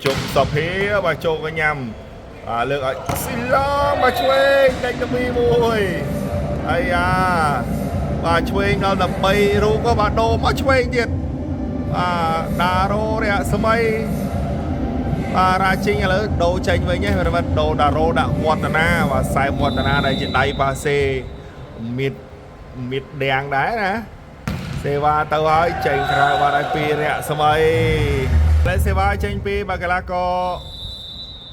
ជុកសភាបាទចូលក៏ញ៉ាំបាទលើកឲ្យស៊ីឡងបាទឆ្វេងដាច់ទៅ2 1អាយ៉ាបាទឆ្វេងដល់13រូបក៏បាទដូរមកឆ្វេងទៀតបាទដារ៉ូរស្មីបាទរាជីងឥឡូវដូរចេញវិញហ្នឹងបាទដូរដារ៉ូដាក់វឌ្ឍនាបាទសែមវឌ្ឍនាដែលជាដៃប៉ាសេមៀតមៀតដៀងដែរណាសេវាទៅហើយចេញក្រៅបាទឲ្យពីរៈស្មីតែសេវាចេញពីបាកាឡាក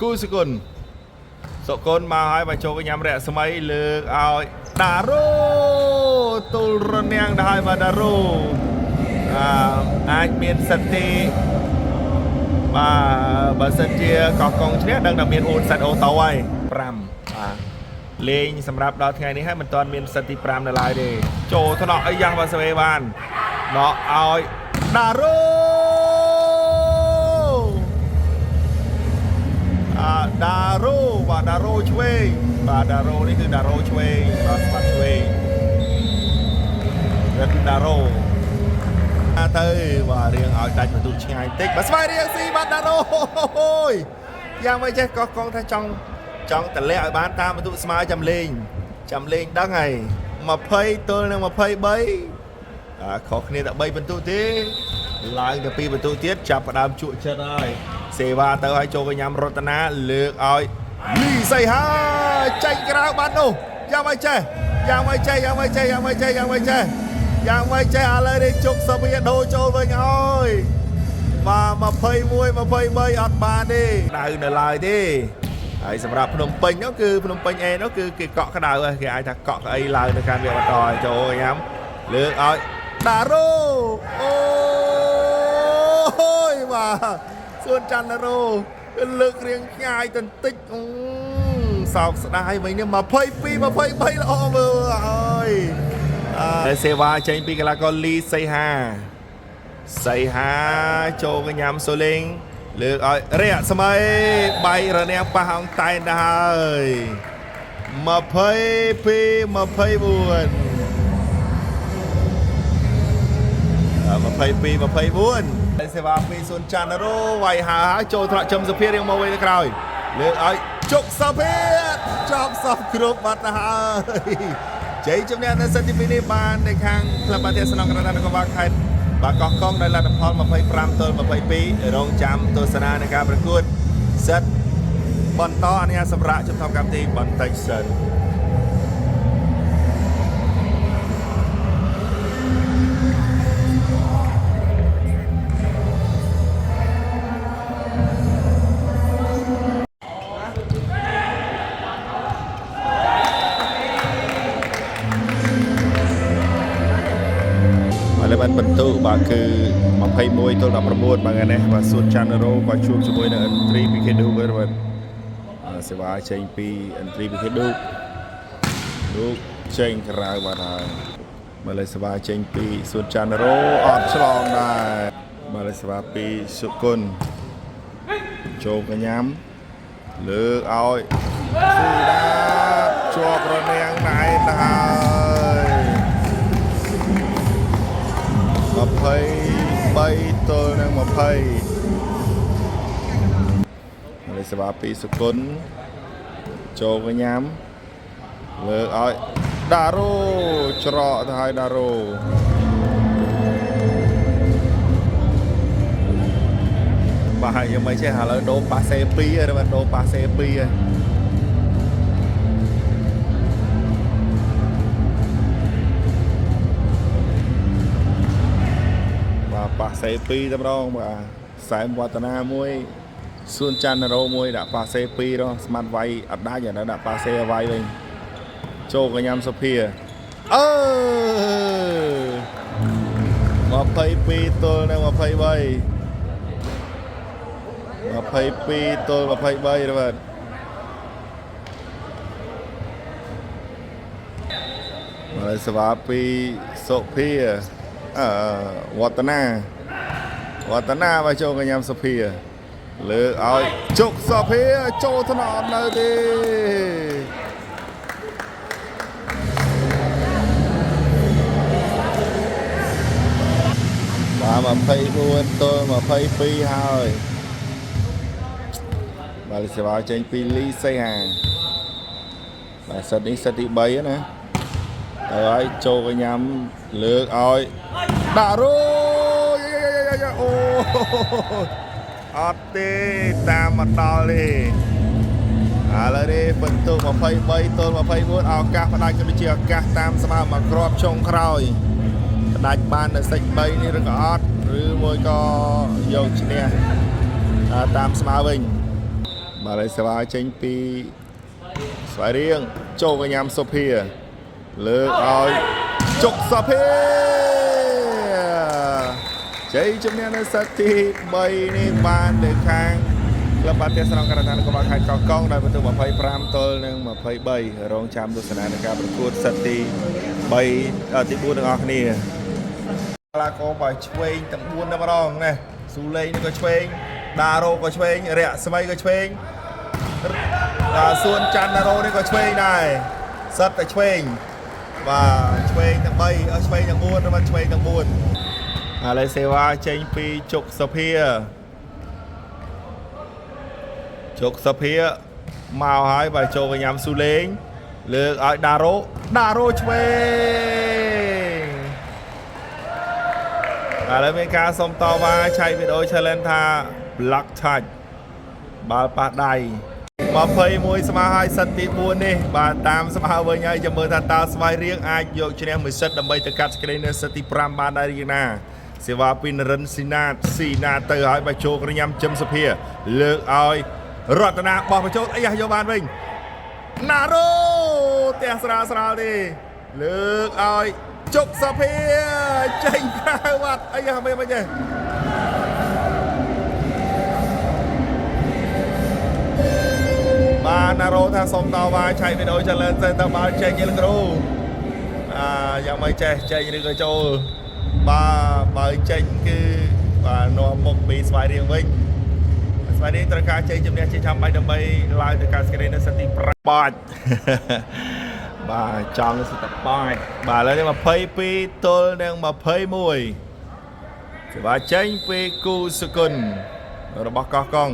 គូសគុណសុគន្ធមកហើយបាទចូលកញ្ញាំរៈស្មីលើកឲ្យដារ៉ូទូលរនាំងទៅហើយបាទដារ៉ូអាអាចមានសិទ្ធិទីបាទបើសិនជាកោះកុងឈ្នះដឹងតែមានអូនសិតអូតូហើយ5បាទលេងសម្រាប់ដល់ថ្ងៃនេះហើយមិនទាន់មានសិទ្ធិទី5នៅឡើយទេចូលថ្នាក់អីយ៉ាងបាទសវេបានដកឲ្យដារ៉ូអាដារ៉ូបាទដារ៉ូឆ្វេងបាទដារ៉ូនេះគឺដារ៉ូឆ្វេងបាទស្បាត់ឆ្វេងរិទ្ធដារ៉ូទៅបាទរៀងឲ្យដាច់បន្ទុកឆ្ងាយបន្តិចបាទស្វ័យរៀងស៊ីបាទដារ៉ូអូយយ៉ាងមិនចេះកោះកុងថាចង់ចង់តម្លាក់ឲ្យបានតាមបន្ទុកស្មើចាំលេងចាំលេងដឹងហើយ20ទល់នឹង23អាខុសគ្នាតែ3បន្ទុកទេឡើងទៅ2បន្ទុកទៀតចាប់ផ្ដើមជក់ចិត្តហើយសេវាទៅឲ្យចូលកញ្ញាំរតនាលើកឲ្យលីសីហាចេញក្រៅបាត់នោះយ៉ាងមិនចេះយ៉ាងមិនចេះយ៉ាងមិនចេះយ៉ាងមិនចេះយ៉ាងមិនចេះយ៉ាងមិនចេះឥឡូវនេះជុកសុភាដូរចូលវិញហើយបាទ21 23អត់បានទេដៅនៅឡើយទេហើយសម្រាប់ភ្នំពេញនោះគឺភ្នំពេញអេនោះគឺគេកក់ក្ដៅហើយគេអាចថាកក់ក្អីឡើងនៅការវាបន្តឲ្យចូលញ៉ាំលើកឲ្យដារ៉ូអូយបាទសួនច័ន្ទរ៉ូលើករៀងឆ្ងាយទៅបន្តិចអឺសោកស្ដាយវិញនេះ22 23ល្អមើលហើយអើសេវាចេញពីកីឡាករលីសីហា សីហាចូលកញ្ញាំសូលេងលើកឲ្យរយៈស្មីបៃរនាំងប៉ះអង្គតែនទៅហើយ22 24 22 24សេវាពីសុនច័ន្ទរ៉ូវាយហើហើយចូលថ្នាក់ចំសុភារៀងមកវិញទៅក្រោយលើកឲ្យជុកសុភាចប់សពគ្រប់បាត់ទៅហើយជ័យជំនះនៅសិតទី2នេះបាននៅខាងក្លឹបបាល់ទាត់ស្នងការនគរបាលខេត្តបាកោះកុងដោយលទ្ធផល25ទល់22រងចាំទស្សនានៃការប្រកួតសិតបន្តអនុញ្ញាតសម្រាប់ជំថកម្មទីបន្តិចសិន បាទលើបានបន្ទុបាទគឺ21ទល់19បាទថ្ងៃនេះបាទសួនច័ន្ទរ៉ូក៏ជួបជាមួយនឹងឥនទ្រីពីខេឌូវិញបាទសេវាចេញពីឥនទ្រីពីខេឌូឌូចេញក្រៅបាទហើយបាទលើសេវាចេញពីសួនច័ន្ទរ៉ូអត់ឆ្លងដែរបាទលើសេវាពីសុគន្ធចូលកញ្ញាំលើកឲ្យស៊ូដាជាប់រនាំងណែនទៅហើយ 23ទល់នឹង20នេះសេវាពីសុគន្ធចូលកញ្ញាំលើកឲ្យដារ៉ូច្រកទៅឲ្យដារ៉ូបាទហើយយើងមិនចេះឥឡូវដូរប៉ាសេ2ហើយបាទដូរប៉ាសេ2ហើយបាទប៉ាសេ2តែម្ដងបាទសែមវឌ្ឍនាមួយសួនច័ន្ទរ៉ូមួយដាក់ប៉ាសេ2ដល់ស្មាត់វាយអត់ដាច់ឥឡូវដាក់ប៉ាសេឲ្យវាយវិញចូលកញ្ញាំសុភាអឺ22ទល់នឹង23 22ទល់23បាទមកសេវាពីសុភាអឺវឌ្ឍនាវឌ្ឍនាមកចូលកញ្ញាំសុភាលើកឲ្យជុកសុភាចូលថ្នាក់អត់នៅទេបាទ24ទល់22ហើយ បាទសេវាចេញពីលីសីហាបាទសិតនេះសិតទី3ណាទៅហើយចូលកញ្ញាំលើកឲ្យដាក់រយអូអត់ទេតាមមកដល់ទេឥឡូវនេះបន្ទុក23ទល់24ឱកាសផ្ដាច់ក៏ដូចជាឱកាសតាមស្មើមកគ្រាប់ចុងក្រោយផ្ដាច់បាននៅសិច3នេះឬក៏អត់ឬមួយក៏យកឈ្នះតាមស្មើវិញបាទហើយសេវាចេញពីស្វាយរៀងចូលកញ្ញាំសុភាលើកឲ្យជុកសុភាជ័យជំនះនៅសិតទី3នេះបានទៅខាងក្លឹបបាល់ទះស្រង់ករតានគបាលខេត្តកោះកុងដោយបន្ទុក25ទល់នឹង23រងចាំទស្សនានៃការប្រកួតសិតទី3ទី4ទាំងអស់គ្នាកីឡាករបើឆ្វេងទាំង4តែម្ដងណាស៊ូលេងនេះក៏ឆ្វេងដារ៉ូក៏ឆ្វេងរស្មីក៏ឆ្វេងបាទសួនច័ន្ទដារ៉ូនេះក៏ឆ្វេងដែរសិតតែឆ្វេងបាទឆ្វេងទាំង3ឆ្វេងទាំង4ឬមិនឆ្វេងទាំង4ឥឡូវសេវាចេញពីជុកសុភាជុកសុភាមកហើយបាទចូលកញ្ញាំស៊ូលេងលើកឲ្យដារ៉ូដារ៉ូឆ្វេងឥឡូវមានការសុំតវ៉ាឆែកវីដេអូ challenge ថា block touch បាល់ប៉ះដៃ21ស្មើហើយសិតទី4នេះបាទតាមស្មើវិញហើយចាំមើលថាតើស្វាយរៀងអាចយកឈ្នះមួយសិតដើម្បីទៅកាត់ស្ក្រេននៅសិតទី5បានដែរឬយ៉ាងណាសេវាពីនរិនស៊ីណាតស៊ីណាតទៅហើយបាទចូលក្រញាំជឹមសុភាលើកឲ្យរតនាបោះបញ្ចូលអីយ៉ាយកបានវិញណារ៉ូផ្ទះស្រាលស្រាលទេលើកឲ្យជុកសុភាចេញក្រៅវត្តអីយ៉ាមិនទេ បាទណារ៉ូថាសុំតវ៉ាឆៃវីដេអូ challenge ទៅតើបាល់ចេញឯលោកគ្រូអាយ៉ាងម៉េចចេះចេញឬក៏ចូលបាទបើចេញគឺបាទនាំមុខពីស្វាយរៀងវិញស្វាយរៀងត្រូវការជ័យជំនះជាចាំបាច់ដើម្បីឡើងទៅការស្ក្រេននៅសិតទី5បាច់បាទចង់សិតបាច់បាទឥឡូវនេះ22ទល់នឹង21សេវាចេញពីគូសុគន្ធរបស់កោះកុង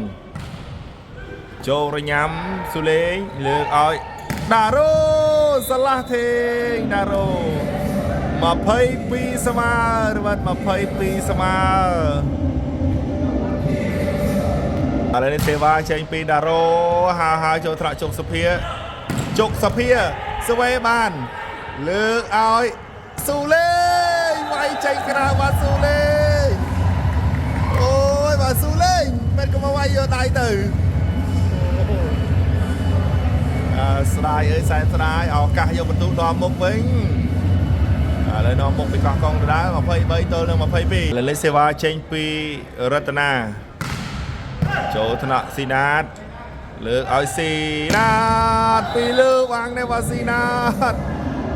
ចូលរញ៉ាំស៊ូលេងលើកឲ្យដារ៉ូសាឡាទេងដារ៉ូ22ស្មើរវត្ត22ស្មើឥឡូវនេះទេវ៉ាចេញពីដារ៉ូហាហាចូលត្រាក់ជុកសុភាជុកសុភាស្វេបានលើកឲ្យស៊ូលេងវាយចេញក្រៅបាទស៊ូលេងអូយបាទស៊ូលេងមិនកុំមកវាយយកដៃទៅ អើស្ដាយអើយសែនស្ដាយឱកាសយកបន្ទុកដល់មុខវិញឥឡូវនាំមុខពីកោះកុងដដែល23ទល់នឹង22លលិសេវាចេញពីរតនាចូលថ្នាក់ស៊ីណាតលើកឲ្យស៊ីណាតពីលើវាងនេះវ៉ាស៊ីណាត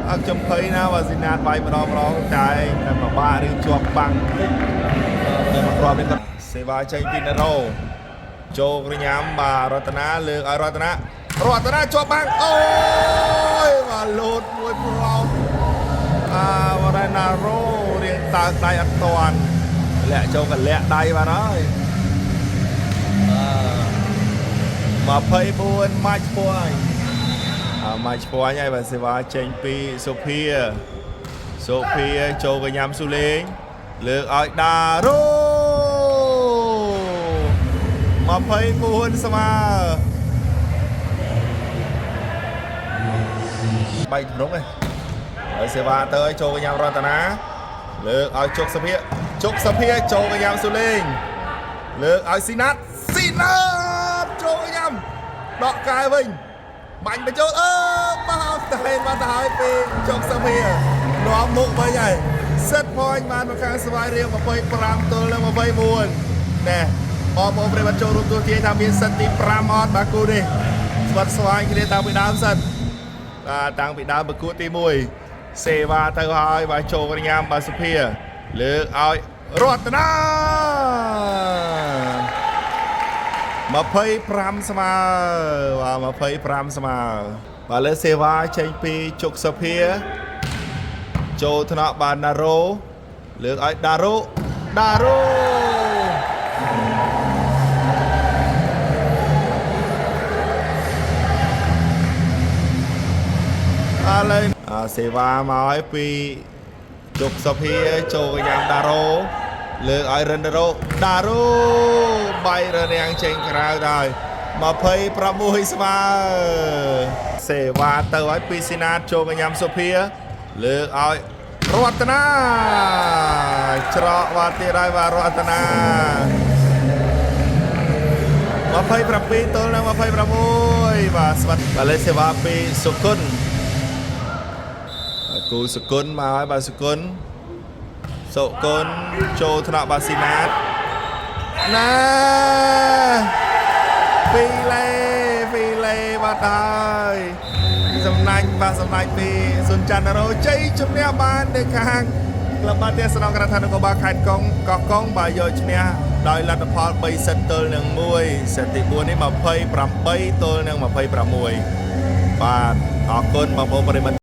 អត់ចំភ័យណាវ៉ាស៊ីណាតវាយម្ដងម្ដងតែតែពិបាកឬជាប់បាំងតិចនៅមកគ្រាប់នេះគាត់សេវាចេញពីណារ៉ូ ចូលក្រញាំបាទរតនាលើកឲ្យរតនារតនាជាប់បាំងអូយបាទលោតមួយផ្លោតអាវរ៉េណារ៉ូរៀងតើកដៃអត់តាន់លាក់ចូលកលាក់ដៃបាទហើយបាទ24 match point អា match point ហើយបាទសេវាចេញពីសុភាសុភាចូលកញ្ញាំស៊ូលេងលើកឲ្យដារ៉ូ 24ស្មើបែកទំនងឯងហើយសេវាទៅឲ្យចូលកញ្ញាំរតនាលើកឲ្យជុកសុភាជុកសុភាចូលកញ្ញាំស៊ូលេងលើកឲ្យស៊ីណាតស៊ីណាតចូលកញ្ញាំដកកែវិញបាញ់បញ្ចូលអឺបោះតែបាត់ទៅហើយពីជុកសុភានាំមុខវិញហើយ set point បានមកខាងស្វាយរៀង25ទល់នឹង24ណែ បងប្អូនប្រិយមិត្តចូលរួមទស្សទាយថាមានសិនទី5អត់បាទគូនេះស្វិតស្វាញគ្នាតាំងពីដើមសិនបាទតាំងពីដើមប្រកួតទី1សេវាទៅហើយបាទចូលក្រញាំបាទសុភាលើកឲ្យរតនា25ស្មើបាទ25ស្មើបាទលើសេវាចេញពីជុកសុភាចូលថ្នាក់បាទណារ៉ូលើកឲ្យដារ៉ូដារ៉ូ បាទលើសេវាមកឲ្យពីជុកសុភាចូលកញ្ញាំដារ៉ូលើកឲ្យរិនដារ៉ូដារ៉ូបាយររាំងចេញក្រៅដល់26ស្មើសេវាទៅឲ្យពីស៊ីណាតចូលកញ្ញាំសុភាលើកឲ្យរតនាច្រកបាទទៀតហើយបាទរតនា27ទល់នឹង26បាទស្វាត់បាទលេសេវាពីសុគន្ធគូសុគន្ធមកហើយបាទសុគន្ធសុគន្ធចូលថ្នាក់បាទស៊ីណាតណាពីលេពីលេបាទហើយសំណាញ់បាទសំណាញ់ពីសុនចន្ទរោជ័យជំនះបាននៅខាងក្លឹបបាល់ទះស្នងការដ្ឋាននគរបាលខេត្តកុងកោះកុងបាទយកឈ្នះដោយលទ្ធផល3សិតទល់នឹង1សិតទី4នេះ28ទល់នឹង26បាទអរគុណបងប្អូនប្រិយមិត្ត។